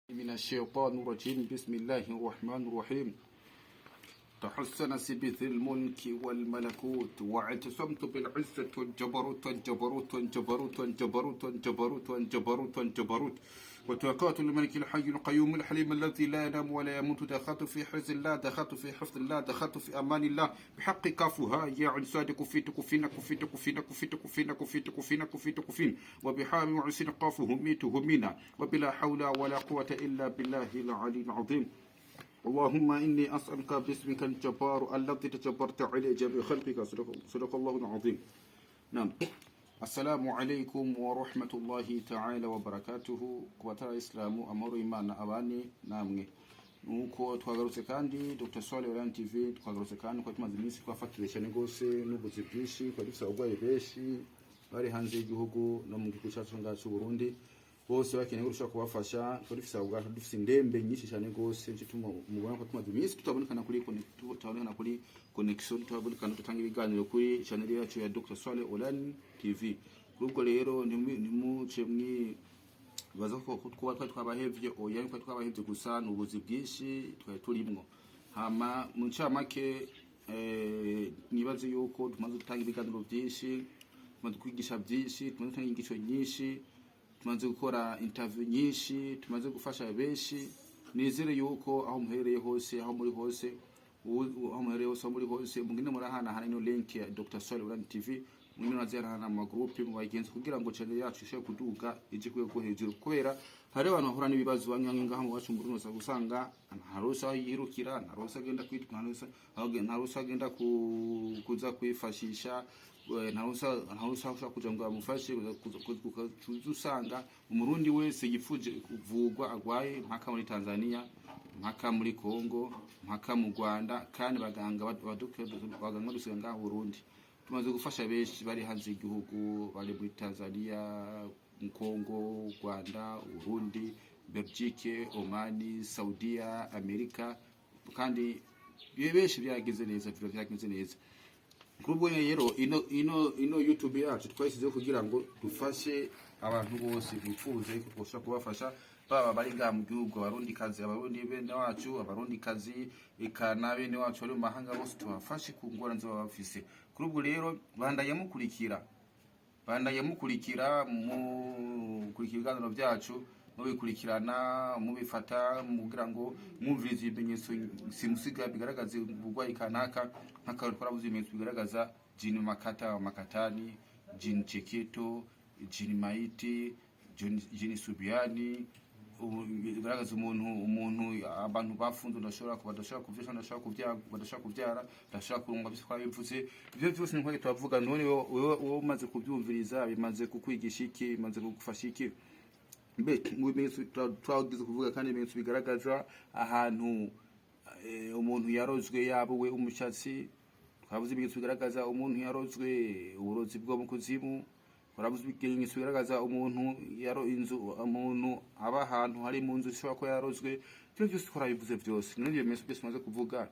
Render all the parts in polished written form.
من الشيطان الرجيم. بسم الله الرحمن الرحيم. تحصنت بذي الملك والملكوت واعتصمت بالعزة والجبروت والجبروت والجبروت والجبروت والجبروت والجبروت والجبروت وتوكلت الملك الحي القيوم الحليم الذي لا ينام ولا يموت. دخلت في حفظ الله، دخلت في حفظ الله، دخلت في أمان الله. بحق كافها يا عين صاد كفيت كفينا كفيت كفينا كفيت كفينا كفيت كفينا كفيت كفين وبحام وعسين قاف هميت همينا وبلا حول ولا قوة إلا بالله العلي العظيم. اللهم إني أسألك باسمك الجبار الذي تجبرت عليه جميع خلقك. صدق, صدق الله العظيم. نعم، السلام عليكم ورحمة الله تعالى وبركاته. Ku batari Isilamu, amahoro y'Imana abane namwe. Nuko twagarutse kandi, Dr Swale Online TV twagarutse kandi ko tumaze iminsi twafatiriye cyane rwose n'ubuzi bwinshi. Twari dufite abarwayi benshi bari hanze y'igihugu no mu gihugu cyacu ngacu Burundi, bose bakeneye ko dushobora kubafasha. Twari dufite ubwato, dufite indembe nyinshi cyane rwose. Nicyo tuma mubona ko tumaze iminsi tutabonekana kuri connection, tutabonekana dutanga ibiganiro kuri channel yacu ya Dr Swale Online TV. Kuri ubwo rero ntimuce mwi baza ko kuba twari twabahevye. Oya, twari twabahevye gusa ni ubuzi bwinshi twari turimwo. Hama mu ncamake, nibaze yuko tumaze gutanga ibiganiro byinshi, tumaze kwigisha byinshi, tumaze gutanga inyigisho nyinshi, tumaze gukora interview nyinshi, tumaze gufasha benshi. Nizere yuko aho muherereye hose, aho muri hose, aho muherereye hose, aho muri hose, mugende murahanahana ino link ya Dr Swale Online TV, mugende murazihanahana mu magroupe, mu bagenzi, kugira ngo channel yacu ishobore kuduga ije ku rwego hejuru, kubera hari abantu bahura n'ibibazo bamwe bamwe ngaha mu wacu mu Burundi. Usanga ntaronse aho yirukira, ntaronse agenda kwitwa, ntaronse agenda kuza kwifashisha, ntaronse aho ushobora kuja ngo bamufashe. Kuza usanga Umurundi wese yifuje kuvugwa agwaye mpaka muri Tanzania, mpaka muri Congo, mpaka mu Rwanda, kandi baganga abaganga dusiga ngaha mu Burundi. Tumaze gufasha benshi bari hanze y'igihugu, bari muri Tanzania, mu Congo, Rwanda, Burundi, Belgique, Omani, Saudiya, Amerika, kandi benshi byaragenze neza, byagenze neza. Kuri ubwo rero ino YouTube yacu twashyizeho kugira ngo dufashe abantu bose bifuza yuko twoshobora kubafasha, baba bari ngaha mu gihugu, Abarundi kazi, Abarundi bene wacu, Abarundi kazi, eka na bene wacu bari mu mahanga, bose tubafashe ku ngorane baba bafise. Kuri ubwo rero bandanya mukurikira mukurikira ibiganiro byacu, mubikurikirana, mubifata kugira ngo mwumvirize ibimenyetso simusiga bigaragaza uburwayi kanaka. Nk'akarori, twarabuze ibimenyetso bigaragaza jini makata makatani, jini cheketo, jini maiti, jini subiani, bigaragaza umuntu abantu bafunze badashobora kuvyara, badashobora kuvyara, badashobora kurongwa. Byose twabivuze. Ivyo byose ni nko turavuga. None wowe umaze kubyumviriza, bimaze kukwigisha iki? Bimaze kugufasha iki? Mbe mu bimenyetso twagize kuvuga kandi ibimenyetso bigaragaza ahantu umuntu yarozwe yabuwe umushatsi, twavuze ibimenyetso bigaragaza umuntu yarozwe uburozi bwo mu kuzimu, twavuze ibimenyetso bigaragaza umuntu yaro inzu, umuntu aba ahantu hari mu nzu ishobora kuba yarozwe. Ivyo byose twarabivuze byose. None ibyo bimenyetso byose tumaze kuvuga,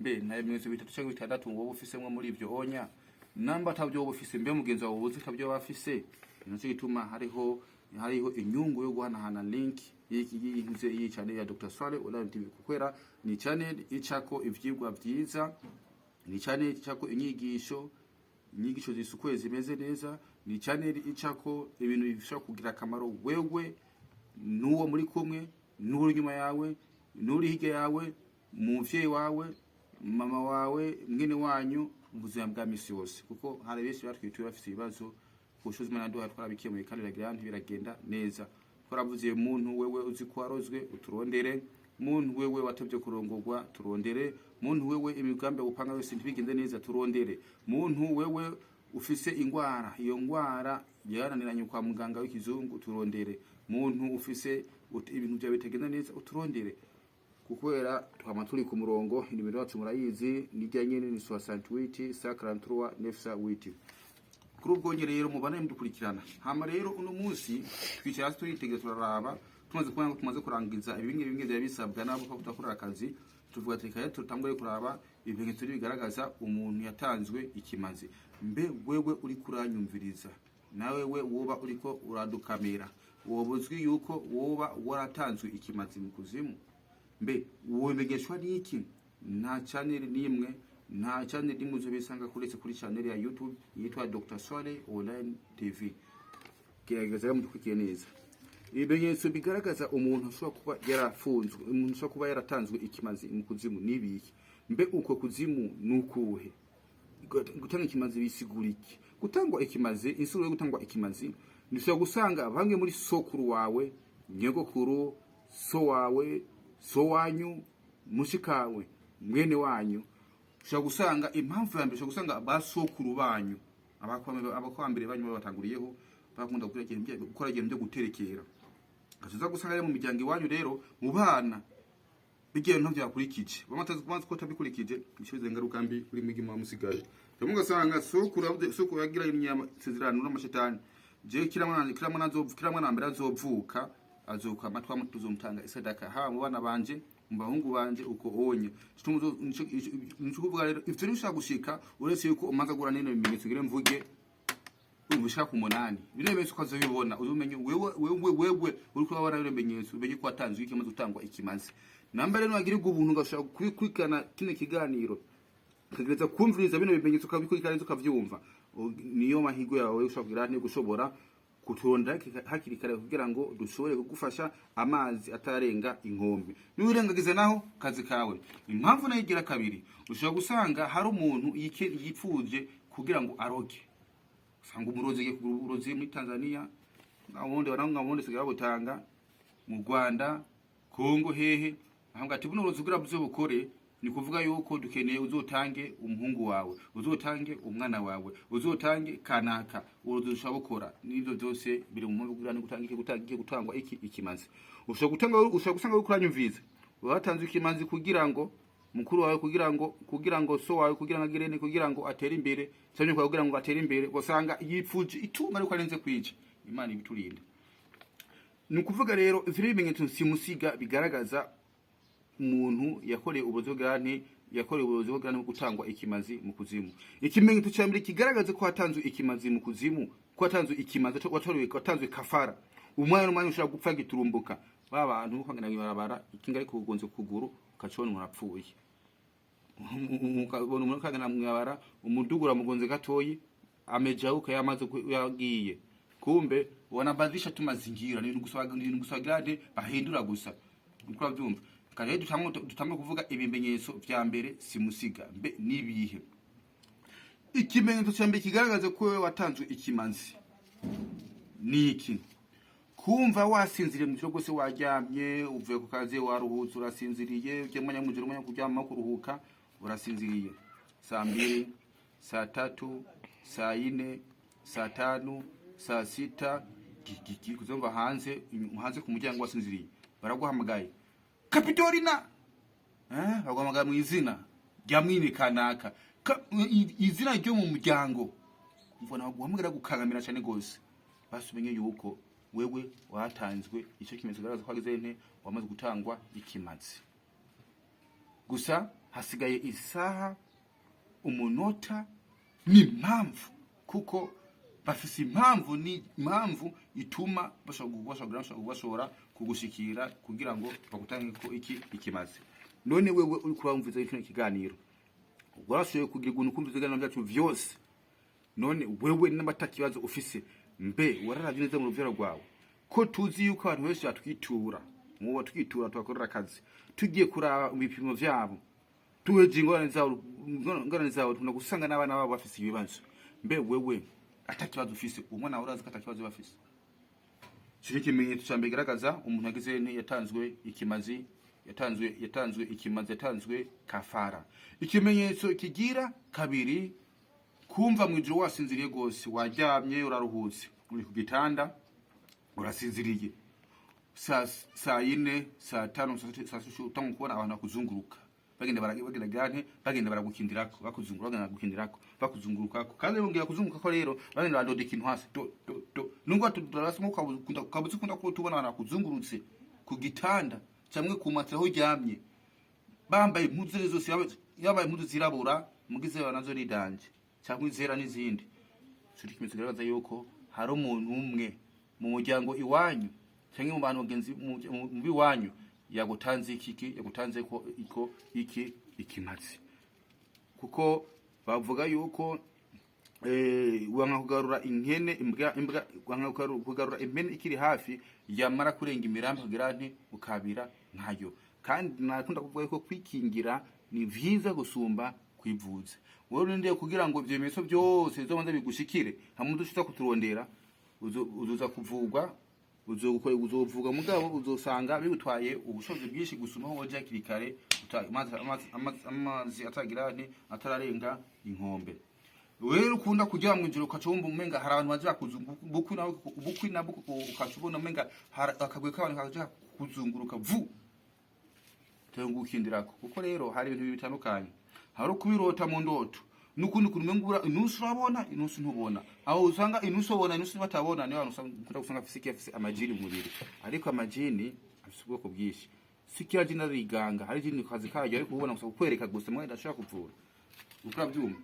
mbe nta bimenyetso bitatu cyangwa bitandatu wowe ufisemwo muri ibyo onya? Namba atabyo wowe ufise, mbe mugenzi wawe uzi atabyo wowe afise? Ni nacyo gituma hariho inyungu yo guhanahana link y'iki y'intuze iyi channel ya Dr. Swale Online TV, kukwera ni channel icako ivyigwa vyiza, ni channel icako inyigisho zisukuye zimeze neza, ni channel icako ibintu bishobora kugira akamaro wewe n'uwo muri kumwe, n'uri inyuma yawe, n'uri hirya yawe, muvyeyi wawe, mama wawe, mwene wanyu, mu buzima bwa misi yose. Kuko hari benshi batwituye bafise ibibazo, ubushobozi Imana yaduhaye twarabikemuye kandi biragira ntibiragenda neza. Twaravuze: muntu wewe uzi ko warozwe, uturondere. Muntu wewe watevye kurongorwa, turondere. Muntu wewe imigambi upanga yose ntibigende neza, turondere. Muntu wewe ufise ingwara, iyo ngwara yarananiranye kwa muganga w'ikizungu, turondere. Muntu ufise ibintu byawe bitagenda neza, uturondere, kukwera twama turi ku murongo. Inimero yacu murayizi, nijya nyene, ni 68 143 908. Kuri ubwo nyene rero mubane mudukurikirana. Hama rero uno munsi twicara hasi, turitegura, turaraba. Tumaze kubona ko tumaze kurangiza ibingi bimwe byari bisabwa nabo ko tudakora akazi, tuvuga ati reka tutangure kuraba ibimenyetso bigaragaza umuntu yatanzwe ikimazi. Mbe wewe uri kuranyumviriza, nawe we woba uriko uradukamera, Woba uzwi yuko woba waratanzwe ikimazi mu kuzimu? Mbe wobimenyeshwa n'iki? Nta channel n'imwe, nta channel n'imwe uzobisanga kuretse kuri channel ya YouTube yitwa Dr. Swale Online TV. Gerageza rero mudukurikiye neza. Ibimenyetso bigaragaza umuntu ashobora kuba yarafunzwe, umuntu ashobora kuba yaratanzwe ikimazi mu kuzimu n'ibiki? Mbe uko kuzimu ni ukuhe? Gutanga ikimazi bisigura iki? Gutangwa ikimazi, insiguro yo gutangwa ikimazi, nishobora gusanga bamwe muri sokuru wawe, nyogokuru, so wawe, so wanyu, mushikawe, mwene wanyu. Ushobora gusanga impamvu ya mbere, ushobora gusanga ba sokuru banyu, abakwambere banyu babatanguriyeho bakunda gukora ibintu byo guterekera. Ukaza gusanga rero mu miryango iwanyu rero mu bana bigiye nto byakurikije, bamaze kubanza ko tabikurikije bishize ingaruka mbi kuri mwigi muba musigaye. Cyangwa ugasanga sokuru yavuze, sokuru yagira imyama sezerano n'amashetani: je kila mwana azopfa, kila mwana mbere azovuka azoka amatwi tuzomutanga isadaka, haba mu bana banje, mu bahungu banje, uko onye. Nico kuvuga rero, ivyo ntibishobora gushika uretse yuko umaze guhura n'ino bimenyetso ngire mvuge ubu ku 8. Bino bimenyetso ukazobibona, uzumenye wewe uriko urabona bino bimenyetso, umenye ko watanzwe ikimaze, gutangwa ikimaze. Namba rero wagirirwa ubuntu ugashobora kubikurikirana kino kiganiro, ukagereza kumviriza bino bimenyetso, ukabikurikirana neza ukavyumva, niyo mahirwe yawe ushobora kugira niyo gushobora kuturonda hakiri kare kugira ngo dushobore kugufasha amazi atarenga inkombe. Niwirengagiza naho kazi kawe. Impamvu nayo igira kabiri, ushobora gusanga hari umuntu yipfuje kugira ngo aroge. Usanga umurozi agiye kugura uburozi muri Tanzania, ubundi ubundi sigaye babutanga mu Rwanda, Kongo, hehe. Ahubwo ati buno uburozi kugira buzobukore, ni kuvuga yuko dukeneye uzotange umuhungu wawe, uzotange umwana wawe, uzotange kanaka, uburozi ushobora bukora. N'ivyo byose biri mu mpamvu kugira gutanga iki, gutanga iki, gutangwa iki ikimazi. Ushobora gutanga, ushobora gusanga uriko uranyumviza watanze ikimazi kugira ngo mukuru wawe, kugira ngo so wawe, kugira ngo agirene, kugira ngo atere imbere, cyangwa kugira ngo atere imbere, ugasanga yipfuje itunga ariko arenze kwica. Imana ibiturinda. Ni ukuvuga rero ivyo bimenyetso simusiga bigaragaza umuntu yakoreye uburozi bw'ane, yakoreye uburozi bw'ane bwo gutangwa ikimazi mu kuzimu. Ikimenyetso cya mbere kigaragaza ko hatanzwe ikimazi mu kuzimu, ko hatanzwe ikimazi, watorewe, watanzwe kafara, umwana n'umwanya ushobora gupfa giturumbuka. Ba bantu kwangana ibarabara, ikinga ariko kugonze kuguru, ukacibona umuntu apfuye, ukabona umuntu kagana mw'ibarabara, umudugu uramugonze gatoyi, amejauka yamaze yagiye. Kumbe wanabadilisha tu mazingira, ni gusa, ni gusa grade bahindura gusa, uko urabyumva. Kare dutamwe kuvuga ibimenyetso vya mbere simusiga. Mbe nibihe? Ikimenyetso cya mbere kigaragaza ko wewe watanzwe ikimazi ni iki? Kumva wasinziriye mu ijoro rwose, waryamye, uvuye ku kazi, waruhutse, urasinziriye, ugiye mwanya mu ijoro, umwanya wo kuryama, kuruhuka, urasinziriye saa 2, saa 3, saa 4, saa 5, saa 6, gigigi kuzumva hanze, hanze ku muryango wasinziriye, baraguhamagaye: "Kapitolina!" Baguhamagara mu izina rya mwini kanaka, izina ryo mu muryango. Umva baguhamagara gukangamira cyane gose, basi umenye yuko wewe watanzwe icyo kimenyetso kigaragaza ko wagize nte, wamaze gutangwa ikimazi. Gusa hasigaye isaha, umunota n'impamvu, kuko bafise impamvu, ni impamvu ituma bashobora kugushikira kugira ngo bagutange ko iki ikimazi. None wewe uri kurumviza kino kiganiro, warashoboye kugira ubuntu kumva ibiganiro byacu vyose, none wewe n'amata kibazo ufise, mbe wararavye neza mu ruvyaro rwawe? Ko tuzi yuko abantu benshi batwitura, mu batwitura tubakorera akazi, tugiye kuraba ibipimo vyabo, tuheje ingorane zabo, tuna gusanga n'abana babo bafise ibibazo. Mbe wewe ata kibazo ufise, umwana wawe urazi ko ata kibazo bafise? Ico ni ikimenyetso ca mbere kigaragaza umuntu yagize nte, yatanzwe ikimazi, yatanzwe ikimazi, yatanzwe kafara. Ikimenyetso kigira kabiri, kumva mu ijoro wasinziriye gose, waryamye, uraruhutse, uri ku gitanda urasinziriye, saa 4, saa 5, saa 6, utanga kubona abantu bakuzunguruka, bagenda bagenda gante, bagenda baragukindirako, bakuzungura, bagenda baragukindirako, bakuzungurukako, kandi bongera kuzunguruka rero, bagenda badoda ikintu hasi, do do do. Nubwo tudarasimo ukabukunda, ukabuze ukunda ko tubona abantu bakuzungurutse ku gitanda cyangwa ku matera aho uryamye, bambaye impuzu zose, yambaye impuzu zirabura, mugize nazo ni danje cyangwa izera n'izindi. Ico ni ikimenyetso kigaragaza yuko hari umuntu umwe. Mu muryango iwanyu cyangwa mu bantu bagenzi mu biwanyu yagutanze iki, yagutanze ko iko iki ikimazi, kuko bavuga yuko wanka kugarura inkene imbwa imbwa, wanka kugarura impene ikiri hafi, yamara kurenga imirambi kugira nti ukabira nkayo. Kandi nakunda kuvuga yuko kwikingira ni vyiza gusumba kwivuza. Wewe urindiriye kugira ngo ivyo bimenyetso byose bizobanze bigushikire, hamwe udushita kuturondera, uzoza kuvugwa, uzokora, uzovuga, mugabo uzosanga bigutwaye ubushobozi bwinshi gusuma aho woja hakiri kare, amazi atagira nti atararenga inkombe. Rero ukunda kujya mu ijoro, ukaca wumva umenga hari abantu baje bakuzunguruka bukwi nawe bukwi na bukwi, ukaca ubona umenga hari akagwi k'abantu kaje kuzunguruka vu tengukindirako. Kuko rero hari ibintu bibiri bitandukanye: hari ukubirota mu ndoto n'ukundi kuntu umenga inusu urabona, inusu ntubona. Aho usanga inusu ubona, inusu batabona, niyo abantu usanga ukunda gusanga afise iki, afise amajini mu mubiri. Ariko amajini afise ubwoko bwinshi, si kila jini ariganga. Hari jini kazi karyo ariko ubona gusa kukwereka gusa, mwe ndashaka kuvura, urabyumva?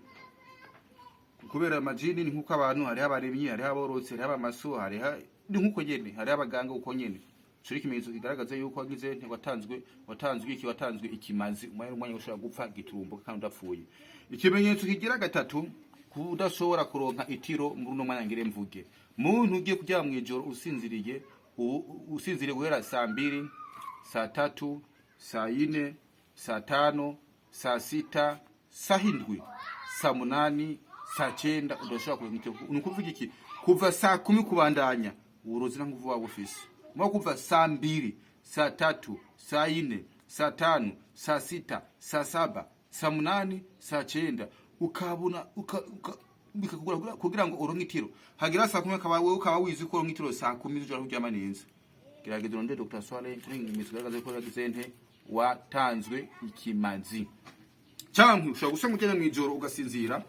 Kubera amajini ni nkuko abantu, hariho abaremyi, hariho aborotsi, hariho abamaso, hariho ni nkuko nyene, hariho abaganga uko nyene. Ico ni ikimenyetso kigaragaza yuko wagize nti watanzwe iki, watanzwe ikimazi. Umwanya n'umwanya ushobora gupfa giturumbuka kandi udapfuye. Ikimenyetso kigira gatatu, kuba udashobora kuronka itiro muri uno mwanya. Ngire mvuge, muntu ugiye kuryama mw'ijoro usinziriye, usinziriye guhera saa 2, saa 3, saa 4, saa 5, saa 6, saa 7, saa 8, saa 9, udashobora kuronka itiro. Ni ukuvuga iki? Kuva saa 10 kubandanya, uburozi nta nguvu waba ufise. Mwa kuva saa 2, saa 3, saa 4, saa 5, saa 6, saa 7, saa 8, saa 9, ukabona bikakugora kugira ngo uronke itiro. Hagira saa 10, akaba wewe ukaba wizi ko uronka itiro saa 10 z'ijoro, kuryama neza. Gerageza urondere Dr. Swale. Turi ibimenyetso bigaragaza ko yagize nte, watanzwe ikimazi. Cyangwa ushobora gusanga ugenda mw'ijoro ugasinzira,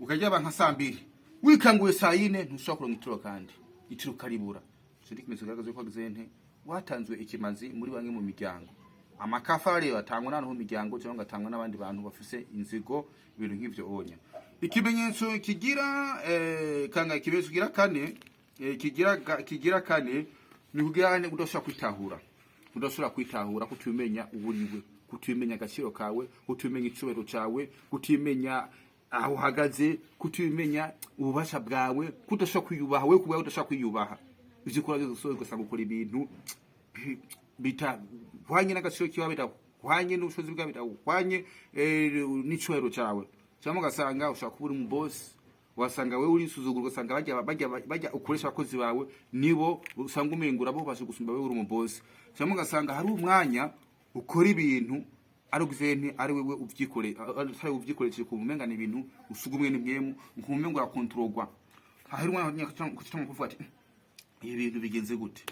ukaryama nka saa 2, wikanguye saa 4, ntushobora kuronka itiro, kandi itiro ukaribura. Ico ni ikimenyetso kigaragaza ko wagize nte, watanzwe ikimazi muri bamwe mu miryango. Amakafari atangwa n'abantu mu miryango cyangwa agatangwa n'abandi bantu bafise inzigo, ibintu nk'ivyo onya. Ikimenyetso kigira kanga, ikimenyetso kigira kane, kigira kane ni kugira nte, udashobora kwitahura, udashobora kwitahura, kutumenya uwuriwe, kutumenya agaciro kawe, kutumenya icubahiro cawe, kutumenya aho uhagaze, kutumenya ububasha bwawe, kudashobora kwiyubaha wewe kubwawe, udashobora kwiyubaha. Ivyo ukora byose ugasanga ukora ibintu bitahwanye n'agaciro kiwawe, bidahwanye n'ubushobozi bwawe, bidahwanye n'icubahiro cawe. Cyangwa ugasanga ushobora kuba uri umubosi, ugasanga wewe urisuzugura, ugasanga bajya ukoresha abakozi bawe nibo usanga umengura bo bashe gusumba wewe uri umubosi. Cyangwa ugasanga hari umwanya ukora ibintu ari ugizente, ari wewe uvyikore, ari uvyikoresheje, ku umenga ni ibintu usugumwe ni mwemu, ku umenga urakontorogwa. Hari umwanya kucitanga kuvuga ati: "Ibi bintu bigenze gute?"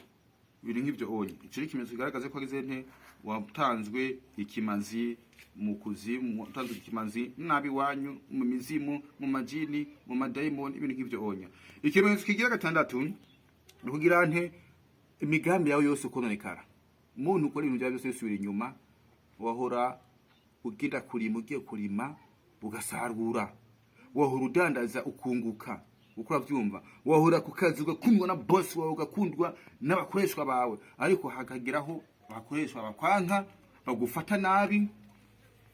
Ibintu nk'ivyo onye. Ico ni ikimenyetso kigaragaza ko wagize nte, watanzwe ikimazi mu kuzimu, watanzwe ikimazi nabi wanyu, mu mizimu, mu majini, mu madayimoni, ibintu nk'ivyo onya. Ikimenyetso kigira gatandatu ni kugira nte, imigambi yawe yose ukononekara. Umuntu ukora ibintu byawe byose bisubira inyuma. Wahora ugenda kurima, ugiye kurima ugasarura, wahora udandaza ukunguka, uko urabyumva, wahora ku kazi ugakundwa na boss wawe, ugakundwa n'abakoreshwa bawe, ariko hakageraho abakoreshwa bakwanka, bagufata nabi,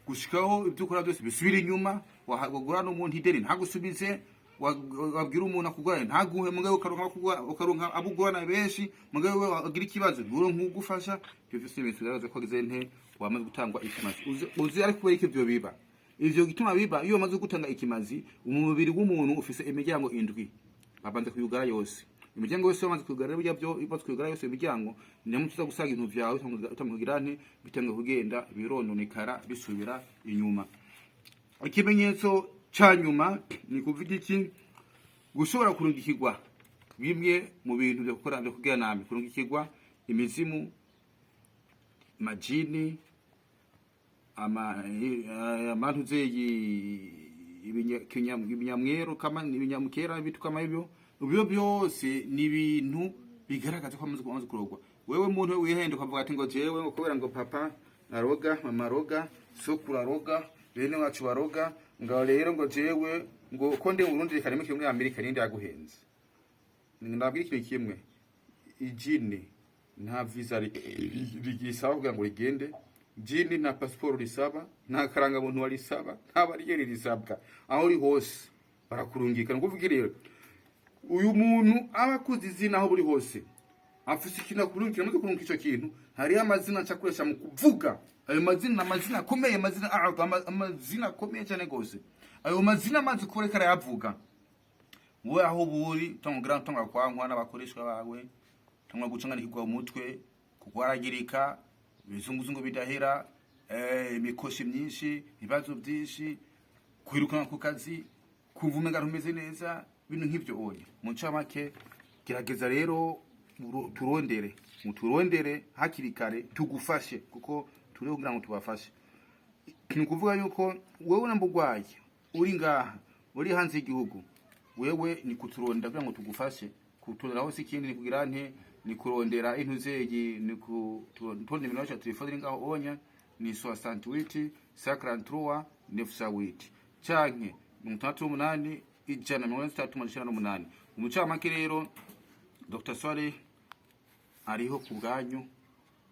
gushikaho ibyo ukora byose bisubira inyuma. Wagura n'umuntu ideni ntagusubize, wabwira umuntu akugurane ntaguhe, mugabo ukaronka abo ugurana benshi, mugabo we wagira ikibazo nturonke ugufasha. Ibyo byose ni ibintu bigaragaza ko wagize nte, wamaze gutangwa ikimazi. Uzi ariko kubera ko ivyo biba, ivyo gituma biba, iyo wamaze gutanga ikimazi, umubiri w'umuntu ufise imiryango indwi, babanza kuyugara yose. Imiryango yose bamaze kuyugara, burya byo bamaze kuyugara yose imiryango, niyo tuza gusanga ibintu vyawe utamugira nte, bitanga kugenda birononekara, bisubira inyuma. Ikimenyetso ca nyuma ni kuvuga iki? Gushobora kurungikirwa bimwe mu bintu byo gukora, byo kugira nabi, kurungikirwa imizimu, majini, amantuzeyi, ibinyamwero kama ibinyamukera bitu kama ibyo. Ibyo byose ni ibintu bigaragaza ko amaze kurogwa. Wewe muntu wihenda ukavuga ati ngo jewe ngo kubera ngo papa aroga, mama aroga, sokuru aroga, bene wacu baroga, ngo rero ngo jewe ngo ko ndi mu Burundi reka nimukire muri Amerika, ninde yaguhenze? Ndabwira ikintu kimwe. Ijini nta visa rigisaba kugira ngo rigende. Jini nta pasiporo risaba, nta karangamuntu warisaba, nta bariyeri risabwa. Aho uri hose barakurungika. Ni ukuvuga rero, uyu muntu aba akuze izina, aho buri hose afise ikintu akurungikira. Amaze kurungika ico kintu, hariho amazina aca akoresha mu kuvuga ayo mazina, amazina akomeye, amazina amazina akomeye cyane gose. Ayo mazina amaze kureka arayavuga, wowe aho buri utangwa utangwa kwankwa n'abakoreshwa bawe, tangwa gucanganirwa umutwe, kugwaragirika, ibizunguzungu bidahera, imikoshi myinshi, ibibazo byinshi, kwirukanka ku kazi, kumva umenga ntumeze neza, ibintu nk'ivyo. Oya, mu ncamake, gerageza rero turondere, muturondere hakiri kare tugufashe, kuko turiho kugira ngo tubafashe. Ni ukuvuga yuko wewe namba urwaye, uri ngaha, uri hanze y'igihugu, wewe ni kuturondera kugira ngo tugufashe. Kuturondera hose ikindi ni kugira nte? Ni kurondera intuzegi, ni kutonda nimero yacu ya telefone iri ngaho onya, ni 68 53 908 canke 68 163 98. Umucamake rero, Dr Swale ariho ku bwanyu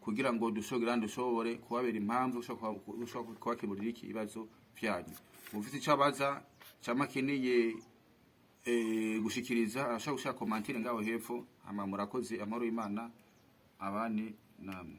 kugira ngo dushobore kubabera impamvu ushobora kubakemurira iki ibibazo vyanyu. Ufite icyo abaza cyangwa akeneye gushikiriza, arashobora gushaka commentaire ngaho hepfo. Hama murakoze, amahoro y'Imana abane namwe.